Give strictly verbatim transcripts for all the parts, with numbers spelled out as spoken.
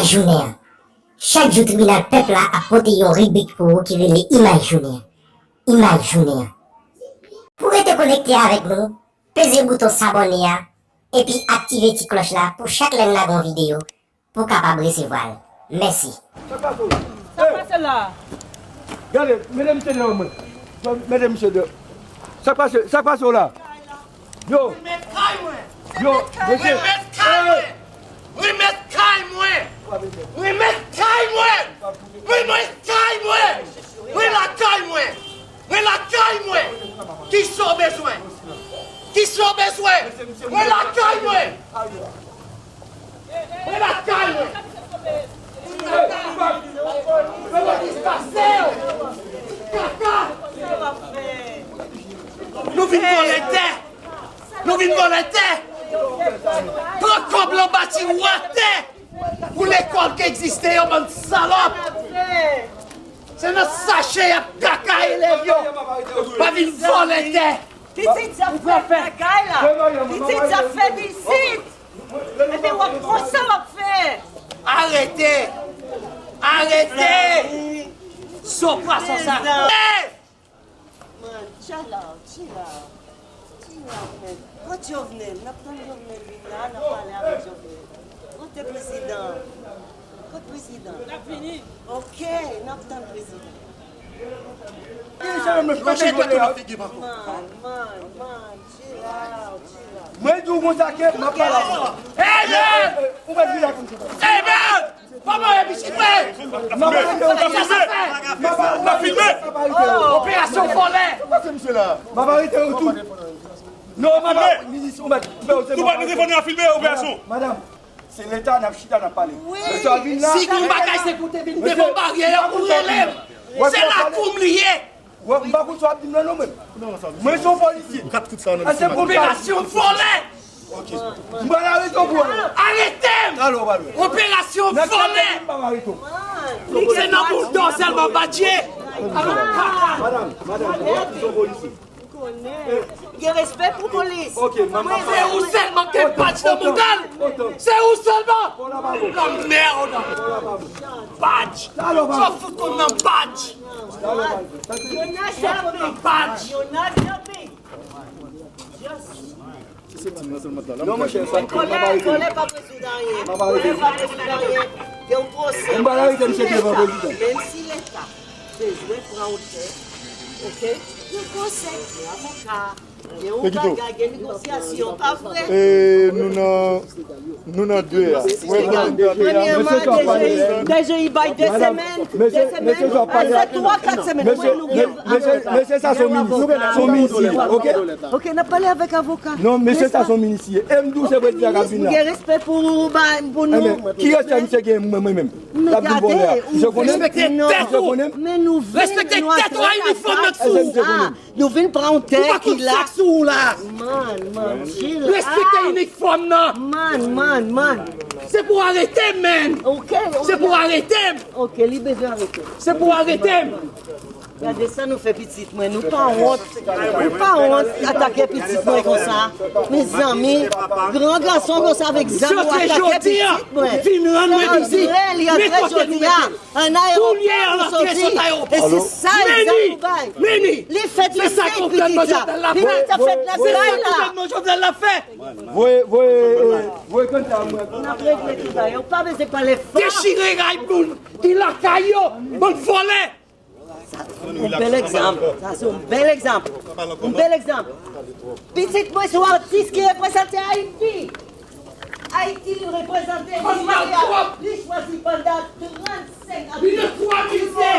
Jounen an. Chak jou tribinal pèp la ap pote yon ribrik pou ou ki rele Imaj Jounen an. Imaj Jounen an. Pou rete konekte avèk nou, peze bouton sabòne a epi aktive ti klòch la pou chak lè n lage yon videyo pou w kapab resevwa l. Mèsi. Sa k pase la? Gade, mete misye deyò mwen. Mete misye deyò. Sa k pase, sa k pase w la? Yo. Remèt kay mwen. Yo, mesye. Remèt kay mwen. Remèt kay mwen. Remèt kay mwen. Remèt kay mwen. Mwen lakay mwen. Mwen lakay mwen. Kisa w bezwen? Kisa w bezwen? Mwen lakay mwen. Mwen lakay mwen. Mwen lakay mwen. Mwen lakay mwen. Kaka. Nou vin vòlè tè. Nou vin vòlè tè. Pran kòb lan bati w atè. Pou lekòl ki egziste yo, bann salòp. Se nan sache y ap kaka elèv yo. Pa vin vòlè tè. Pitit sa fè bagay la. Pitit sa fè isit. Epi w ap konsa w ap fè. Arete. Arete. Son pwason sa. Man, chill out, chill out. Chill out, man. Kot Jovenel? N ap tann Jovenel vin la, n ap pale avèk Jovenel. Kote prezidan? Kot prezidan? L ap vini. Ok, n ap tann prezidan. Lonje dwèt ou nan figi m ankò. Man, man, man, chill out, chill out. Mwen di w konsa ke m ap pale avè w. Amen! Ou mèt vin la konsa. Amen! Kòman e pitit mwen? Sa sa fè? N ap filme! Operasyon vòlè! M ap arete yo tou. Non, m ap minis, ou mèt. Nou pa nou telefòn nan filme operasyon. Madanm, se leta n ap chita n ap pale. Mesye a vin la. Si gon bagay se pou te vin devan baryè a pou rele m. Se lakou m li ye. Wè, m pa konn sa w ap di m nan non mwen. Mwen se yon polisye. An se pou operasyon vòlè. Ok. M pral arete w pou wè. Arete m! Talè w pral wè. Operasyon vòlè. M pral arete w. Se nan boul dò sèlman, badje. Madanm, madanm, wè, m se yon polisye. Gen respè pou polis. Ok, manman. Se ou sèlman ki gen badj nan mouda l. Se ou sèlman. Lanmèd. Badj. Sa w fout konn nan badj. Yo n a jape. Badj. Yo n a jape. Non, monchè, sa m ap arete. Vòlè pa rezoud anyen. Vòlè pa rezoud anyen. Gen yon pwosè. M pral arete misye devan prezidan. Menm si leta bezwen pran yon tè, ok? Gen pwosè, gen avoka, gen yon bagay, gen negosyasyon, pa vre? E nou nan, nou nan de a. Wè, nou nan de a. Premyèman, D G I bay de semèn, de semèn, se twa, kat semèn. Mesye, mesye, sa se yon minis. Se yon minis li ye, ok? Ok, n ap pale avèk avoka. Non, mesye, sa se yon minis li ye. E m di w se prezidan k ap vin la. M gen respè pou, pou nou. Ki respè misye gen mwen, mwen menm? L ap vin vòlè a. Misye konnen m? Misye konnen m? Men nou vin, nou atake lakay. Nou vin pran yon tè ki la. Man, man, chill out. Respekte inifòm nan. Man, man, man. Se pou arete m, man. Ok, ok. Se pou arete m. Ok, li bezwen arete. Se pou arete m. Gade sa nou fè pitit mwen. Nou pa wont. Nou pa wont atake pitit mwen konsa. Mezanmi, gran gason konsa avèk zam ou atake pitit mwen. Vin rann mwen vizit. Nenpòt kote nou mete. An ayewopò pou soti. E se sa egzanp ou bay. Li fèt nan sèy pitit la. Pitit la fèt nan kay la. Voye, voye, eh, voye kanta mwen. N ap regle tout bagay. Ou pa bezwen pale fò. Dechire ray moun ki lakay yo, bann vòlè. Sa, yon bèl egzanp. Sa se yon bèl egzanp. Yon bèl egzanp. Pitit mwen se yon atis ki reprezante Ayiti. Ayiti li reprezante, li chwazi, li chwazi pandan trannsenk ane. Li nan twa mize.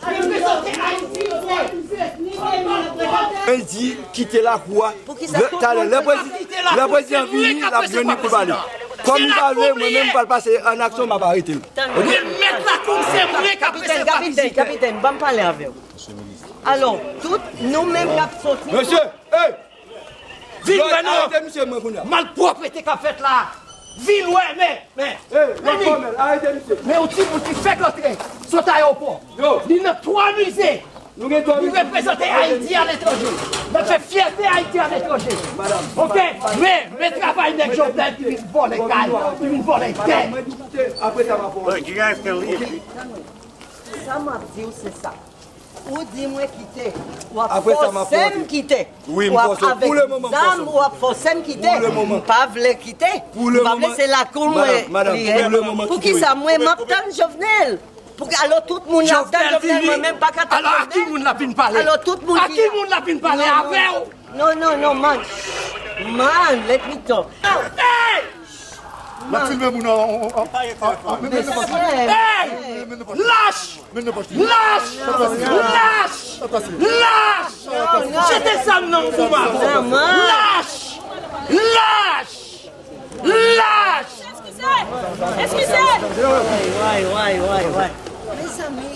Reprezante Ayiti, li menm li reprezante. Mwen di kite lakou a. Talè, lè prezidan, lè prezidan vini, l ap jwenn li pou pale. Kòm li pa vle, mwen menm m pral pase an aksyon, m ap arete l. Remèt lakou m, se mwen k ap resevwa vizitè. Kapitèn, kapitèn, ban m pale avè w. Alò, tout nou menm k ap soti. Mesye, hey! Vin wè non. Arete misye mwen kounye a. Malpwòpte k ap fèt la. Vin wè, men, men. Hey, men yon ti moun ki fèk antre sot ayewopò. Li nan twa mize. Nou gen dwa. Li reprezante Ayiti aletranje. L ap fè fyète Ayiti aletranje. Ok? Men, men travay nèg Jovenel ki vin vòlè kay, ki vin vòlè tè. Apre sa, m ap Bon, you guys can leave. Sa m ap di w, se sa. Ou di mwen kite. W ap Apre sa, m ap fòse m kite. Wi, m W ap fòse w. Pou avèk le moman, m zam, fòse w. W ap fòse m kite. Pou le moman. M pa vle kite. Pou le M pa vle moman. Se lakou mwen Madam, madam, li ye. Pou le moman, kite, wi. Poukisa mwen m ap tann Jovenel? Pou ki, alò tout moun ap tann Jovenel, mwen menm pa ka tann Jovenel? Alò, a ki moun l ap vin pale? Alò tout moun A ki moun l ap vin pale avè w? Non, non, non, man. Man, let me talk. Hey! L ap filme moun an, an, an, an, an, men, men, men, Hey! Lach! Lach! Lach! Lach! Jete zam nan pou mwen. Lach! Lach! Lach! Eskize! Eskize! Way, way, way, way. Mezanmi,